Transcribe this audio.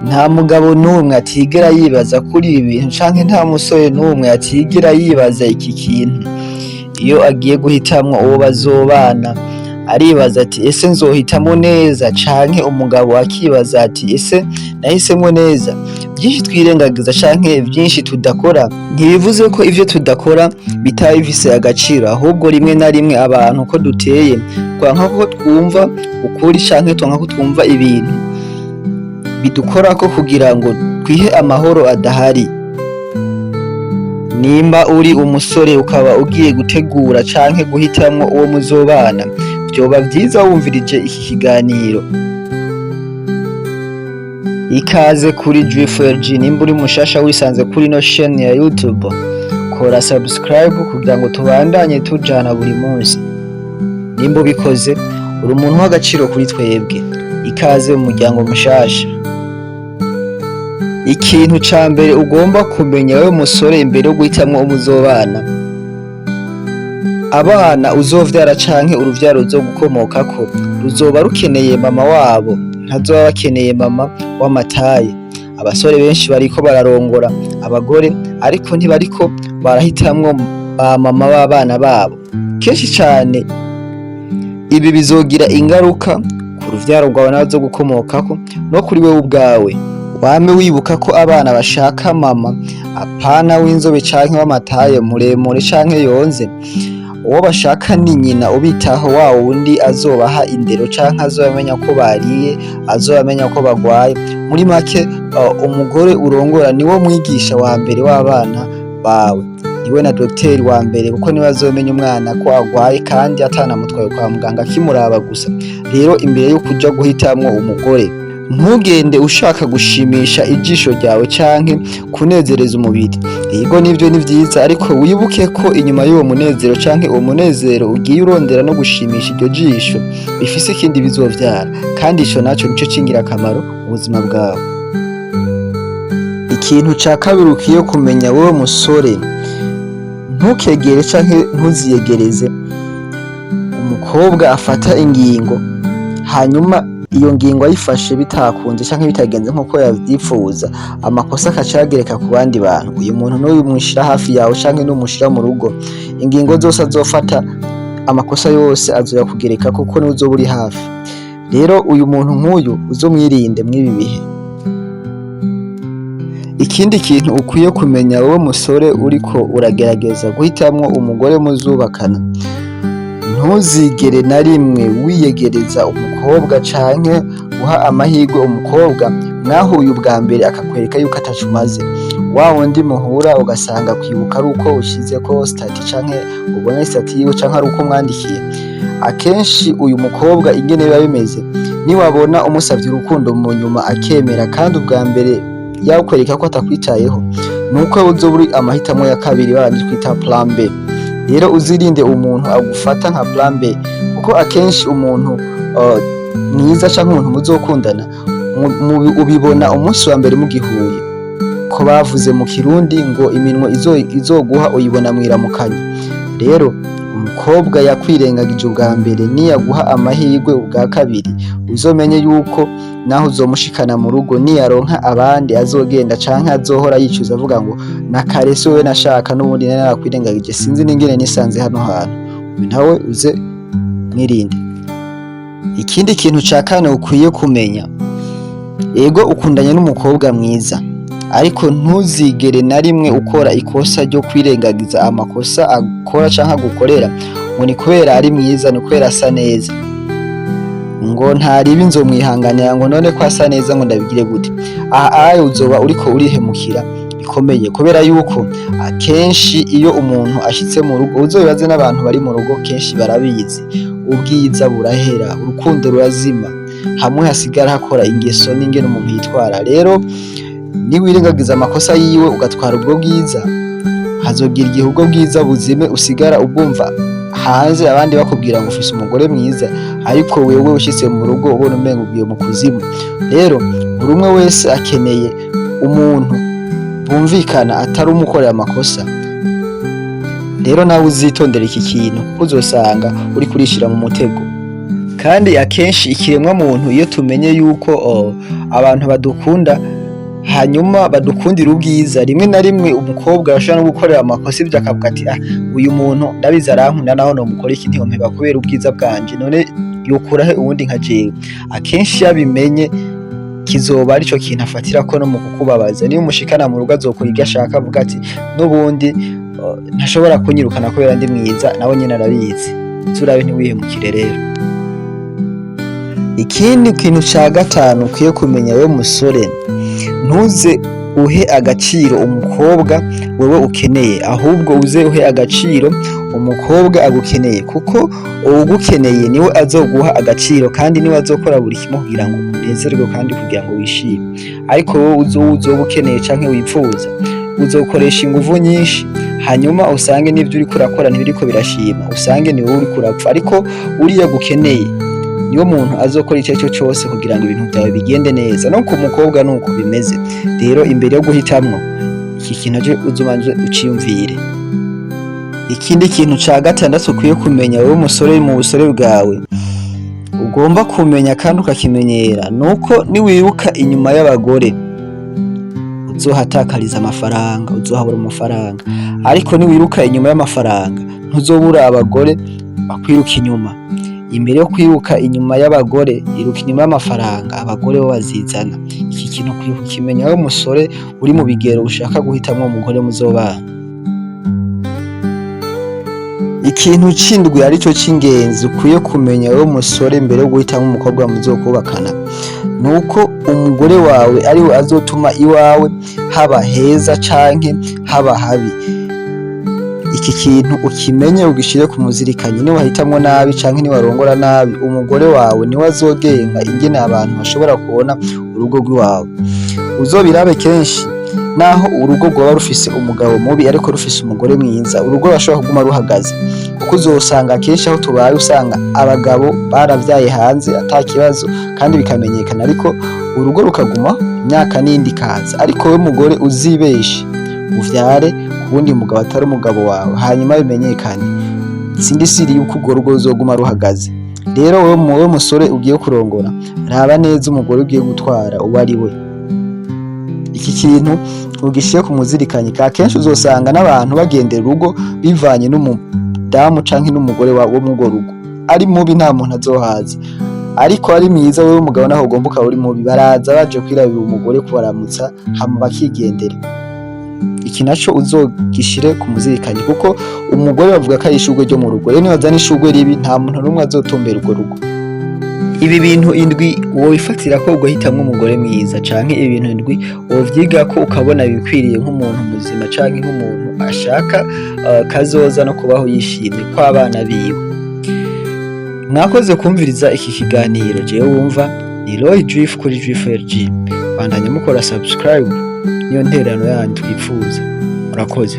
Nta mugabo n'umwe atigera yibaza kuri ibi bintu canke nta musore n'umwe atigera yibaza iki kintu. Iyo agiye guhitamwo uwo bazobana, aribaza ati: "Ese nzohitamwo neza?" Canke umugabo akibaza ati: "Ese nahisemwo neza?" Vyinshi twirengagiza canke vyinshi tudakora, ntibivuze ko ivyo tudakora bitaba bifise agaciro, ahubwo rimwe na rimwe abantu uko duteye, twanka ko twumva ukuri canke twanka ko twumva ibintu bidukorako kugira ngo twihe amahoro adahari. Nimba uri umusore ukaba ugiye gutegura canke guhitamwo uwo muzobana, vyoba vyiza wumvirije iki kiganiro. Ikaze kuri G4G. Nimba uri mushasha wisanze kuri ino chaîne ya YouTube, kora subscribe kugira ngo tubandanye tujana buri munsi. Nimba ubikoze, uri umuntu w'agaciro kuri twebwe. Ikaze mu muryango mushasha. Ikintu ca mbere ugomba kumenya, wewe musore, imbere yo guhitamwo umuzobana, abana uzovyara canke uruvyaro ruzogukomokako ruzoba rukeneye mama wabo, ntazoba bakeneye mama w'amataye. Abasore benshi bariko bararongora abagore, ariko ntibariko barahitamwo ba mama b'abana babo. Kenshi cane ibi bizogira ingaruka ku ruvyaro rwawe n'abazogukomokako no kuri wewe ubwawe. Wame wibuka ko abana bashaka mama, apana w'inzobe canke w'amataye muremure canke yonze. Uwo bashaka ni nyina ubitaho, wa wundi azobaha indero canke azobamenya ko bariye, azobamenya ko bagwaye. Muri make, umugore urongora niwo mwigisha wa mbere w'abana bawe, niwe na dogiteri wa mbere, kuko niwe azomenya umwana ko agwaye kandi atanamutwaye kwa muganga, akimuraba gusa. Rero imbere yo kuja guhitamwo umugore, ntugende ushaka gushimisha ijisho ryawe canke kunezereza umubiri. Yego, nivyo ni vyiza, ariko wibuke ko inyuma y'uwo munezero canke uwo munezero ugiye urondera no gushimisha iryo jisho bifise ikindi bizovyara, kandi ico naco nico c'ingirakamaro mu buzima bwawe. Ikintu ca kabiri ukwiye kumenya, wewe musore, ntukegere canke ntuziyegereze umukobwa afata ingingo, hanyuma iyo ngingo ayifashe bitakunze canke bitagenze nkuko yavyipfuza, amakosa akaca ayagereka ku bandi bantu. Uyu muntu nuyumushira hafi yawe canke numushira mu rugo, ingingo zose azofata, amakosa yose azoyakugereka kuko niwe uzoba uri hafi. Rero uyu muntu nk'uyu uzomwirinde mw'ibi bihe. Ikindi kintu ukwiye kumenya, wowe musore uriko uragerageza guhitamwo umugore muzubakana, ntuzigere na rimwe wiyegereza umukobwa canke guha amahirwe umukobwa mwahuye ubwa mbere akakwereka yuko ataco umaze. Wa wundi muhura ugasanga kwibuka ari uko ushizeko statut canke ubonye statut yiwe canke ari uko umwandikiye. Akenshi uyu mukobwa ingene biba bimeze, niwabona umusavye urukundo mu nyuma akemera, kandi ubwa mbere yakwereka ko atakwitayeho, nuko uzoba uri amahitamo ya kabiri, babandi twita plan B. Rero uzirinde umuntu agufata nka plan B, kuko akenshi umuntu mwiza canke umuntu muzokundana ubibona umunsi wa mbere mugihuye. Ko bavuze mu Kirundi ngo iminwe izoguha uyibona mw'iramukanya. Rero umukobwa yakwirengagije ubwa mbere, niyaguha amahirwe ubwa kabiri, uzomenye yuko naho uzomushikana mu rugo, niyaronka abandi azogenda canke azohora yicuza avuga ngo: "Na kare si wewe nashaka, n'ubundi nari narakwirengagije, sinzi n'ingene nisanze hano hantu." Uyu nawe uze mwirinde. Ikindi kintu ca kane ukwiye kumenya: ego, ukundanye n'umukobwa mwiza, ariko ntuzigere na rimwe ukora ikosa ryo kwirengagiza amakosa akora canke agukorera ngo ni kubera ari mwiza, ni kubera asa neza, ngo ntaribi nzomwihanganira, ngo none ko asa neza ngo ndabigire gute? Aha aye uzoba uriko urihemukira bikomeye, kubera yuko akenshi iyo umuntu ashitse mu rugo, uzobibaze n'abantu bari mu rugo, kenshi barabizi, ubwiza burahera, urukundo rurazima, hamwe hasigara hakora ingeso n'ingene umuntu yitwara. Rero niwirengagiza amakosa yiwe ugatwara ubwo bwiza, hazogira igihe ubwo bwiza buzime, usigara ubwumva hanze abandi bakubwira ngo ufise umugore mwiza, ariko wewe ushitse mu rugo ubona umengo ugiye mu kuzimu. Rero buri umwe wese akeneye umuntu bumvikana, atari umukorera amakosa. Rero nawe uzitondera iki kintu, kuko uzosanga uriko urishira mu mutego. Kandi akenshi ikiremwa muntu, iyo tumenye yuko abantu badukunda Hanyuma badukundira ubwiza. Rimwe na rimwe umukobwa arashobora no gukorera amakosa ivyo, akavuga ati: "Ah, uyu muntu ndabizi arankunda, naho nomukora iki ntiyompeba kubera ubwiza bwanje. None yokurahe uwundi nka jewe?" Akenshi iyo abimenye, kizoba arico kintu afatirako no mu kukubabaza. Niyo umushikana mu rugo, azokora ivyo ashaka, avuga ati: "N'ubundi ntashobora kunyirukana kubera ndi mwiza, nawe nyene arabizi." Uze ntiwihemukire. Rero ikindi kintu ca gatanu ukwiye kumenya, wewe musore: ntuze uhe agaciro umukobwa wewe ukeneye, ahubwo uze uhe agaciro umukobwa agukeneye, kuko uwugukeneye niwe azoguha agaciro kandi niwe azokora buri kimwe kugira ngo unezerwe kandi kugira ngo wishime. Ariko wowe uzoba ukeneye canke wipfuza, uzokoresha inguvu nyinshi, hanyuma usange n'ivyo uriko urakora ntibiriko birashima, usange ni wowe uriko urapfa. Ariko uriya agukeneye niwo muntu azokora ico arico cose kugira ngo ibintu vyawe bigende neza. No ku mukobwa nuko bimeze. Rero imbere yo guhitamwo, iki kintu aje uzubanze uciyumvire. Ikindi kintu ca gatandatu ukwiye kumenya, wewe musore, mu busore bwawe ugomba kumenya kandi ukakimenyera, nuko niwiruka inyuma y'abagore uzohatakariza amafaranga, uzohabura amafaranga. Ariko niwiruka inyuma y'amafaranga, ntuzobura abagore bakwiruka inyuma. Imbere yo kwiruka inyuma y'abagore, iruka inyuma y'amafaranga, abagore bo bazizana. Iki kintu ukwiye kukimenya, wewe musore uri mu bigero ushaka guhitamwo umugore muzobana. Ikintu c'indwi, arico c'ingenzi, ukwiye kumenya, wewe musore, mbere yo guhitamwo umukobwa muzokubakana, nuko umugore wawe ariwe azotuma iwawe haba heza canke haba habi. Iki kintu ukimenye, ugishire ku muzirikanyi. Niwahitamwo nabi canke niwarongora nabi, umugore wawe niwe azogenga ingene abantu bashobora kubona urugo rw'iwawe. Uzobirabe kenshi, naho urugo rwoba rufise umugabo mubi ariko rufise umugore mwiza, urugo rurashobora kuguma ruhagaze, kuko uzosanga kenshi aho tubaye, usanga abagabo baravyaye hanze ata kibazo kandi bikamenyekana, ariko urugo rukaguma imyaka n'indi ikaza. Ariko wewe mugore, uzibeshe uvyare ku wundi mugabo atari umugabo wawe, hanyuma bimenyekane, sindi siri yuko urwo rugo ruzoguma ruhagaze. Rero wewe musore ugiye kurongora, raba neza umugore ugiye gutwara uwo ari we. Iki kintu ugishire ku muzirikanyi. Ka kenshi uzosanga n'abantu bagendera urugo bivanye n'umudamu canke n'umugore wo mw'urwo rugo. Ari mubi, nta muntu azohaza, ariko ari mwiza, wewe umugabo naho ugomba ukaba uri mubi, baraza baje kwirabira umugore, kubaramutsa, hama bakigendera. Iki naco uzogishire ku muzirikanyi, kuko umugore bavuga ko ari ishurwe ryo mu rugo. Rero niwazana ishurwe ribi, nta muntu n'umwe azotumbera urwo rugo. Ibi bintu indwi wobifatira ko ugahitamwo umugore mwiza, canke ibi bintu indwi wovyigako ukabona bikwiriye nk'umuntu muzima canke nk'umuntu ashaka kazoza no kubaho yishimye kw'abana biwe. Mwakoze kumviriza iki kiganiro. Jewe wumva ni Roy Drift kuri Drift LG. Bandanya mukora subscribe, niyo ntererano yanyu twifuza. Murakoze.